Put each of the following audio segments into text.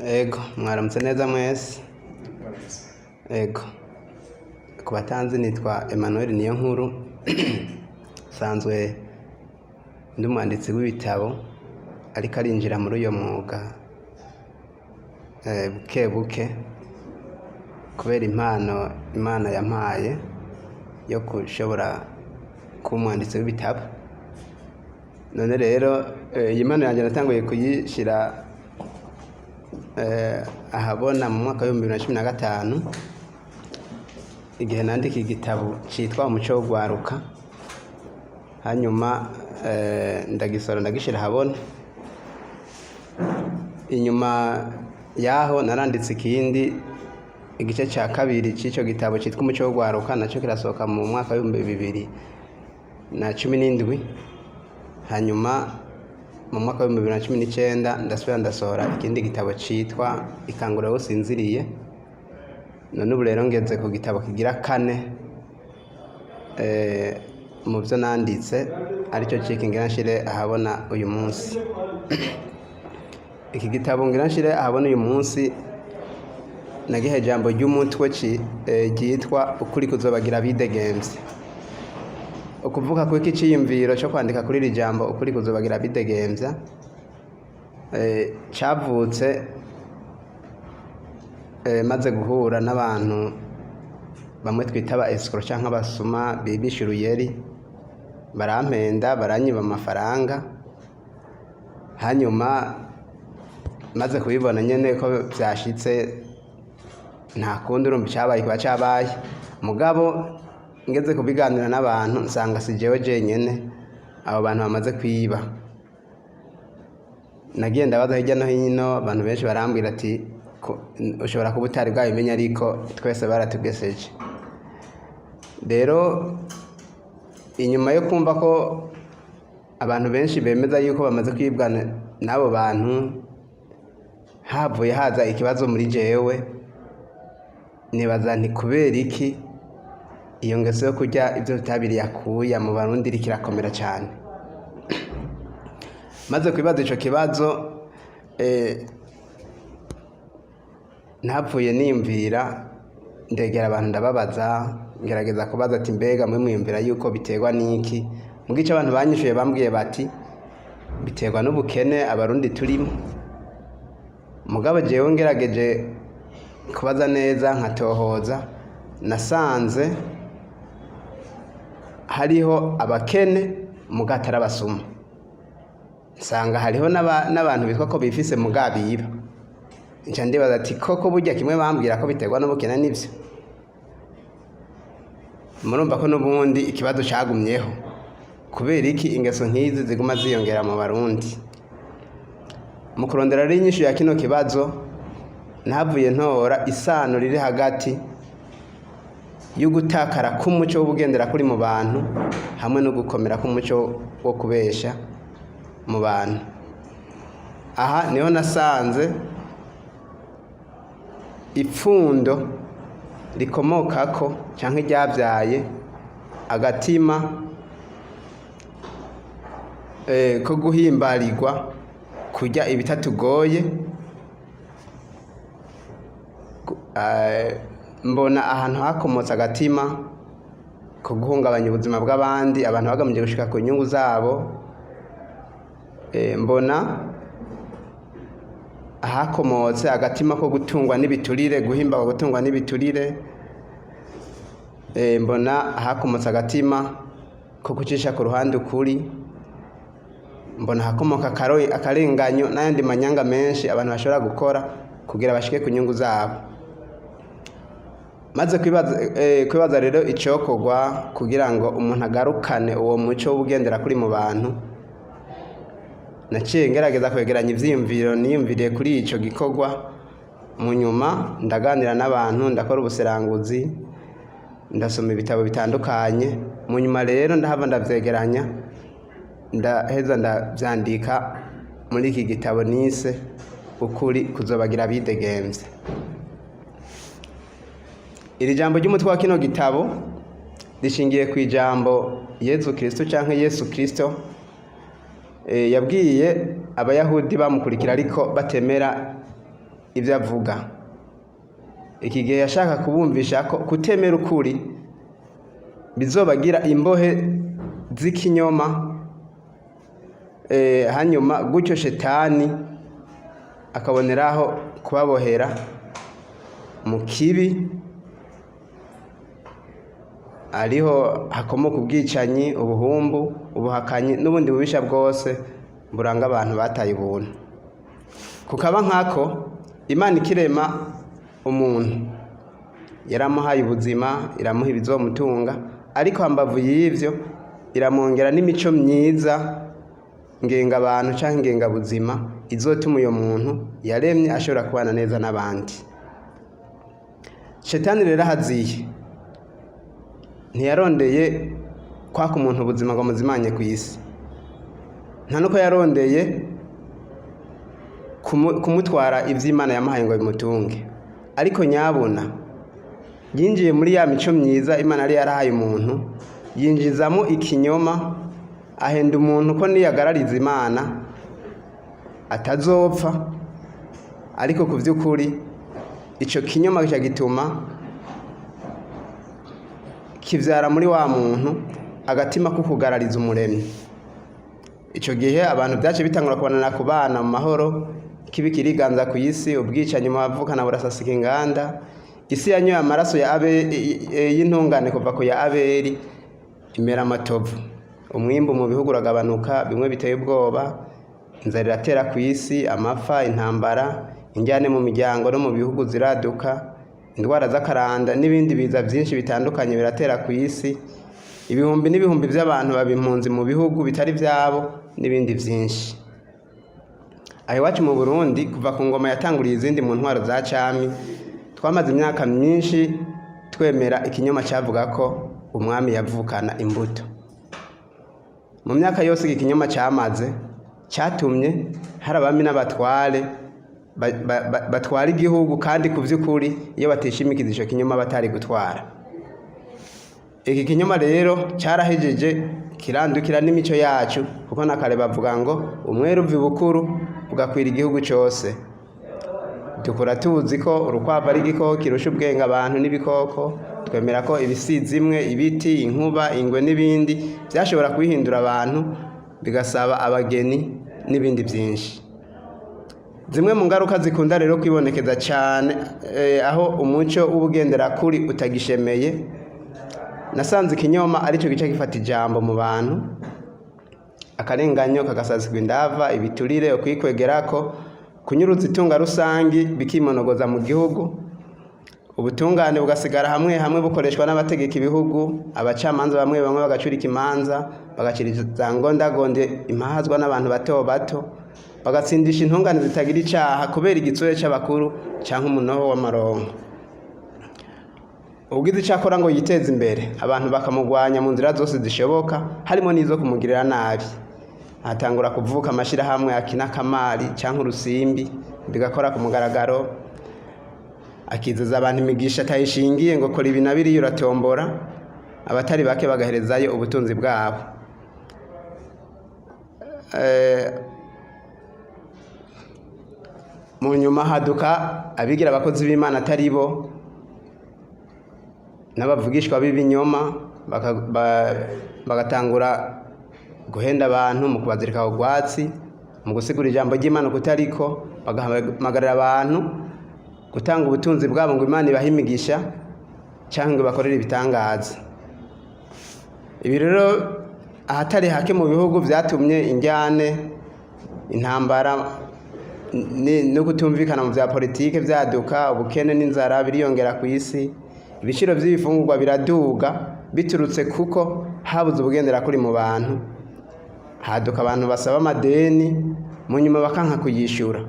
Ego, mwaramutse neza mwese. Ego, ku batanzi nitwa Emmanuel Niyonkuru, nsanzwe ndi umwanditsi w'ibitabo ariko arinjira muri uyo mwuga buke buke kubera impano Imana yampaye yo gushobora kuba umwanditsi w'ibitabo. None rero iyi mpano yanjye natanguye kuyishira ahabona mu mwaka w'2015, igihe nandika igitabo citwa Umuco w'Ugwaruka. Hanyuma ndagisora, ndagishira ahabona. Inyuma yaho naranditse ikindi, igice ca kabiri c'ico gitabo citwa Umuco w'Ugwaruka, naco kirasohoka mu mwaka w'2017. Hanyuma mu mwaka w'2019 ndasubira ndasohora ikindi gitabo citwa Ikangura Usinziriye. None ubu rero ngeze ku gitabo kigira kane mu vyo nanditse, aricyo ciki ngira nshire ahabona uyu munsi. Iki gitabo ngira nshire ahabona uyu munsi nagihe ijambo ry'umutwe ryitwa Ukuri kuzobagira abidegemvye. Ukuvuga ko iki ciyumviro cyo kwandika kuri iri jambo Ukuri kuzobagira abidegemvya cavutse maze guhura n'abantu bamwe twita aba escrocs canke abasuma bibisha uruyeri, barampenda, baranyiba amafaranga. Hanyuma maze kubibona nyene ko vyashitse, nta kundi, urumva icabaye kiba cabaye. Mugabo ngeze kubiganira n'abantu, nsanga si jewe jenyene abo bantu bamaze kwiba. Nagiye ndabaza hirya no hino, abantu benshi barambwira ati: "Ushobora kuba utari bwabimenya, ariko twese baratugeseje." Rero inyuma yo kumva ko abantu benshi bemeza yuko bamaze kwibwa n'abo bantu, havuye haza ikibazo muri jewe, nibaza nti: kubera iki iyo ngeso yo kurya ibyo tutabiriye akuya mu Barundi iriko irakomera cyane? Maze kwibaza ico kibazo, ntapfuye niyumvira, ndegera abantu, ndababaza, ngerageza kubaza ati: "Mbega mwe mwiyumvira yuko biterwa n'iki?" Mu gice abantu banyishuye bambwiye bati: "Biterwa n'ubukene Abarundi turimo." Mugabo jewe ngerageje kubaza neza, nkatohoza, nasanze hariho abakene muga atari abasuma. Nsanga hariho n'abantu bitwa ko bifise muga biba. Nca ndibaza ati: "Koko burya kimwe bambwira ko biterwa n'ubukene nivyo?" Murumva ko n'ubundi ikibazo cagumyeho: kubera iki ingeso nk'izi ziguma ziyongera mu Barundi? Mu kurondera rero inyishu ya kino kibazo, nahavuye ntora isano riri hagati y'ugutakara k'umuco w'ubugendera kuri mu bantu hamwe no gukomera k'umuco wo kubesha mu bantu. Aha niho nasanze ipfundo rikomokako canke ryabyaye agatima ko guhimbarirwa kurya ibitatugoye. Mbona ahantu hakomotse agatima ko guhungabanya ubuzima bw'abandi, abantu bagamije gushika ku nyungu zabo. Mbona ahakomotse agatima ko gutungwa n'ibiturire, guhimbarwa gutungwa n'ibiturire. Mbona ahakomotse agatima ko gucisha ku ruhande ukuri. Mbona ahakomoka akarenganyo n'ayandi manyanga menshi abantu bashobora gukora kugira bashike ku nyungu zabo. Maze kwibaza rero icokorwa kugira ngo umuntu agarukane uwo muco w'ubugendera kuri mu bantu, naciye ngerageza kwegeranya ivyiyumviro niyumviriye kuri ico gikorwa. Mu nyuma ndaganira n'abantu, ndakora ubuseranguzi, ndasoma ibitabo bitandukanye. Mu nyuma rero ndahava ndavyegeranya, ndaheza ndavyandika muri iki gitabo nise Ukuri kuzobagira abidegemvye. Iri jambo ry'umutwe wa kino gitabo rishingiye ku ijambo Yezu Kristo canke Yesu Kristo yabwiye Abayahudi bamukurikira ariko batemera. ibyo avuga. Iki gihe yashaka kubumvisha ko kutemera ukuri bizobagira imbohe z'ikinyoma, hanyuma gutyo Shetani akaboneraho kubabohera mu kibi, ariho hakomoka ubwicanyi, ubuhumbu, ubuhakanyi n'ubundi bubisha bwose buranga abantu bataye ubuntu. Kukaba nkako, Imana ikirema umuntu yaramuhaye ubuzima, iramuha ibizomutunga, ariko hambavu y'ivyo iramwongera n'imico myiza ngenga abantu canke ngengabuzima izotuma uyo muntu yaremye ashobora kubana neza n'abandi. Shetani rero ahaziye ntiyarondeye kwaka umuntu ubuzima ngo amuzimanye ku isi, nta nuko yarondeye kumutwara ivy'Imana yamuhaye ngo bimutunge, ariko nyabuna yinjiye muri ya mico myiza Imana yari yarahaye umuntu, yinjizamo ikinyoma, ahenda umuntu ko niyagarariza Imana atazopfa. Ariko ku vy'ukuri ico kinyoma gica gituma kivyara muri wa muntu agatima ko kugarariza Umuremyi. Ico gihe abantu vyace bitangura kubonana kubana mu mahoro, kibi kiriganza ku isi, ubwicanyi mu bavukana burasasika inganda. Isi yanyoye amaraso ya Abe y'intungane kuva ku ya Abeli imera amatovu. Umwimbu mu bihugu uragabanuka bimwe biteye ubwoba, inzara iratera ku isi, amapfa, intambara, injyane mu miryango no mu bihugu ziraduka, indwara z'akaranda n'ibindi biza byinshi bitandukanye biratera ku isi, ibihumbi n'ibihumbi by'abantu baba impunzi mu bihugu bitari byabo n'ibindi byinshi. Aho iwacu mu Burundi, kuva ku ngoma yatanguriye izindi mu ntwaro za cami, twamaze imyaka myinshi twemera ikinyoma cyavuga ko umwami yavukana imbuto. Mu myaka yose iki kinyoma cyamaze, cyatumye hari abami n'abatware batwara igihugu, kandi ku by'ukuri iyo batishimikiza ico kinyoma batari gutwara. Iki kinyoma rero cyarahejeje kirandukira n'imico yacu, kuko na kare bavuga ngo umwere uva ibukuru ugakwira igihugu cyose. Dukura tuzi ko urukwavu ari igikoko kirusha ubwenge abantu n'ibikoko. Twemera ko ibisizi imwe, ibiti, inkuba, ingwe n'ibindi byashobora kwihindura abantu bigasaba abageni n'ibindi byinshi. Zimwe mu ngaruka zikunda rero kwibonekeza cyane, aho umuco w'ubugenderakuri utagishemeye, nasanze ikinyoma aricyo gice gifata ijambo mu bantu, akarenganyo kagasasirwa indava, ibiturire, ukwikwegerako, kunyuruza itunga rusangi bikimonogoza mu gihugu, ubutungane bugasigara hamwe hamwe bukoreshwa n'abategeka ibihugu, abacamanza bamwe bamwe bagacurika imanza, bagaciriza ngondagonde impahazwa n'abantu bato bato, bagatsindisha intungane zitagira icaha kubera igitsure c'abakuru canke umunoho w'amaronko. Ugize icyo akora ngo yiteze imbere, abantu bakamugwanya mu nzira zose zishoboka, harimo n'izo kumugirira nabi. Hatangura kuvuka amashirahamwe akina akamari canke urusimbi, bigakora ku mugaragaro, akizeza abantu imigisha atayishingiye ngo kora ibi na biriya uratombora, abatari bake bagaherezayo ubutunzi bwabo. Mu nyuma haduka abigira abakozi b'Imana atari bo, n'abavugishwa b'ibinyoma, bagatangura guhenda abantu mu kubazirika urwatsi, mu gusigura ijambo ry'Imana kutariko, bagahamagarira abantu gutanga ubutunzi bwabo ngo Imana ibahe imigisha cyangwa ngo ibakorere ibitangaza. Ibi rero ahatari hake mu bihugu byatumye injyane, intambara no kutumvikana mu bya politike byaduka, ubukene n'inzara biriyongera ku isi, ibiciro by'ibifungurwa biraduga biturutse kuko habuze ubugenderakuri mu bantu, haduka abantu basaba amadeni mu nyuma bakanka kuyishyura.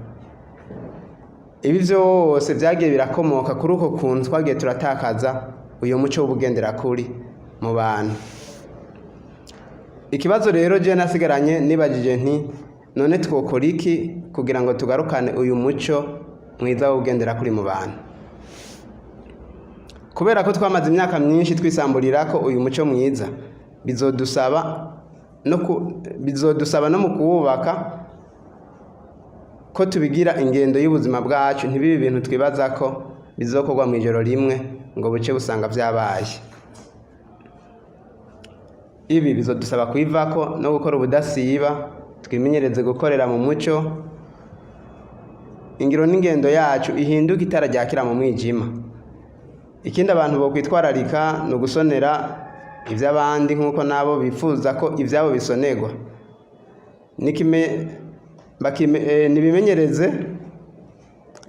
Ibi byose byagiye birakomoka kuri uko kuntu twagiye turatakaza uyu muco w'ubugenderakuri mu bantu. Ikibazo rero je nasigaranye nibajije nti: none twokora iki kugira ngo tugarukane uyu muco mwiza w'ubugenderakuri mu bantu? Kubera ko twamaze imyaka myinshi twisamburira ko uyu muco mwiza, bizodusaba no mu kuwubaka. ko tubigira ingendo y'ubuzima bwacu, ntibibe ibintu twibaza ko bizokorwa mu ijoro rimwe ngo buce busanga vyabaye. Ibi bizodusaba kwivako no gukora ubudasiba, twimenyereze gukorera mu muco, ingiro n'ingendo yacu ihinduke itara ryakira mu mwijima. Ikindi abantu bokwitwararika ni ugusonera ivy'abandi nk'uko nabo bifuza ko ivyabo bisonerwa. Nibimenyereze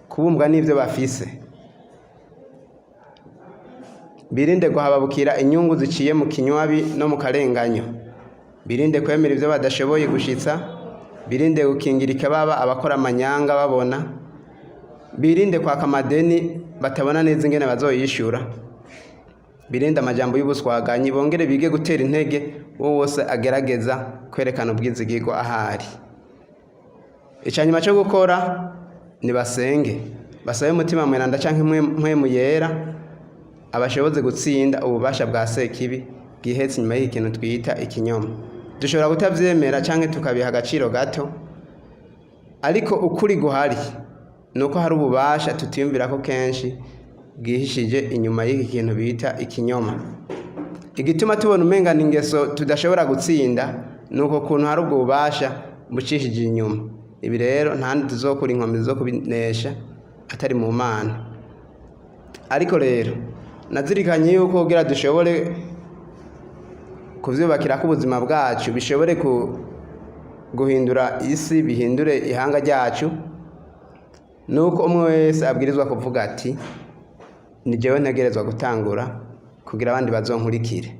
kubumbwa n'ivyo bafise, birinde guhababukira inyungu ziciye mu kinywabi no mu karenganyo, birinde kwemera ivyo badashoboye gushitsa, birinde gukingira ikibaba abakora amanyanga babona, birinde kwaka amadeni batabona neza ingene bazoyishura, birinde amajambo y'ubuswaganyi, bongere bige gutera intege uwo wose agerageza kwerekana ubwizigirwa ahari. Icanyuma co gukora ni basenge, basabe Umutima Mweranda canke Mpwemu Yera abashoboze gutsinda ububasha bwa Sekibi bwihetse inyuma y'iki kintu twita ikinyoma. Dushobora kutavyemera canke tukabiha agaciro gato, ariko ukuri guhari ni uko hari ububasha tutiyumvirako kenshi bwihishije inyuma y'iki kintu bita ikinyoma. Igituma tubona umenga ni ingeso tudashobora gutsinda ni uko kuntu hari ubwo bubasha bucishije inyuma. Ibi rero nta handi tuzokura inkomezi zo kubinesha atari mu Mana. Ariko rero nazirikanye yuko kugira dushobore kuvyubakirako ubuzima bwacu, bishobore guhindura isi, bihindure ihanga ryacu, nuko umwe wese abwirizwa kuvuga ati: "Ni jewe ntegerezwa gutangura kugira abandi bazonkurikire.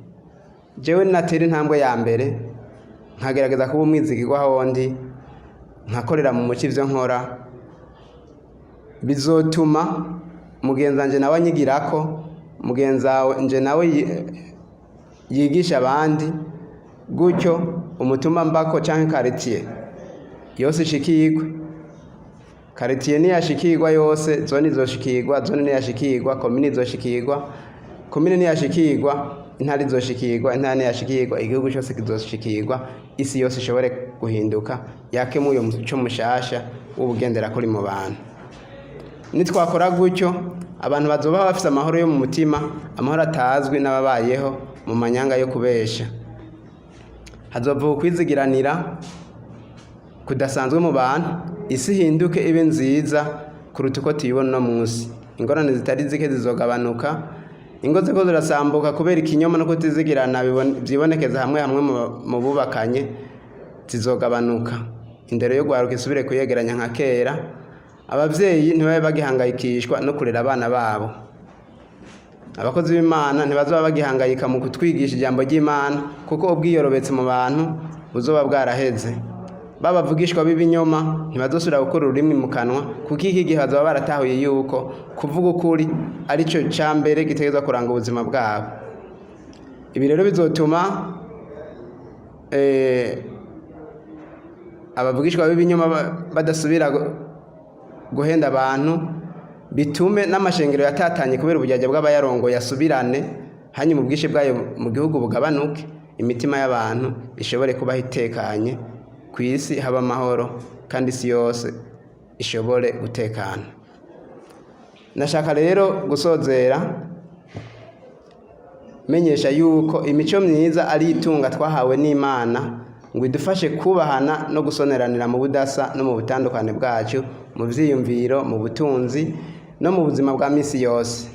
Jewe natera intambwe ya mbere, nkagerageza kuba umwizigirwa aho ndi, nkakorera mu muco ivyo nkora, bizotuma mugenzi wanje nawe anyigirako, mugenzi wanje nawe yigisha abandi, gutyo umutumba mbako canke karitiye yose ishikirwe. Karitiye niyashikirwa yose, zone izoshikirwa, zone niyashikirwa, komine izoshikirwa, komine niyashikirwa, intara izoshikirwa, intara niyashikirwa, igihugu cyose kizoshikirwa, isi yose ishobore guhinduka, yakemo uyo muco mushasha w'ubugendera kuri mu bantu. Nitwakora gutyo, abantu bazoba bafise amahoro yo mu mutima, amahoro atazwi n'ababayeho mu manyanga yo kubesha. Hazovuka ukwizigiranira kudasanzwe mu bantu, isi ihinduke ibe nziza kuruta uko tuyibona uno munsi. Ingorane zitari zike zizogabanuka. Ingo ziriko zirasambuka kubera ikinyoma no kutizigirana vyibonekeza hamwe hamwe mu bubakanye zizogabanuka. Indero yo gwaruka isubire kuyegeranya nka kera, abavyeyi ntibabe bagihangayikishwa no kurera abana babo. Abakozi b'Imana ntibazoba bagihangayika mu kutwigisha ijambo ry'Imana, kuko ubwiyorobetse mu bantu buzoba bwaraheze. Babavugishwa b'ibinyoma ntibazosubira gukura ururimi mu kanwa, kuko iki gihe bazoba baratahuye yuko kuvuga ukuri arico ca mbere gitegerezwa kuranga ubuzima bwabo. Ibi rero bizotuma abavugishwa b'ibinyoma badasubira guhenda abantu, bitume n'amashengero yatatanye kubera uburyarya bw'abayarongoye asubirane, hanyuma ubwinshi bwayo mu gihugu bugabanuke, imitima y'abantu ishobore kubaho itekanye, ku isi haba amahoro kandi isi yose ishobore gutekana. Nashaka rero gusozera menyesha yuko imico myiza ari itunga twahawe n'Imana ngo idufashe kubahana no gusoneranira mu budasa no mu butandukane bwacu, mu vyiyumviro, mu butunzi no mu buzima bwa misi yose.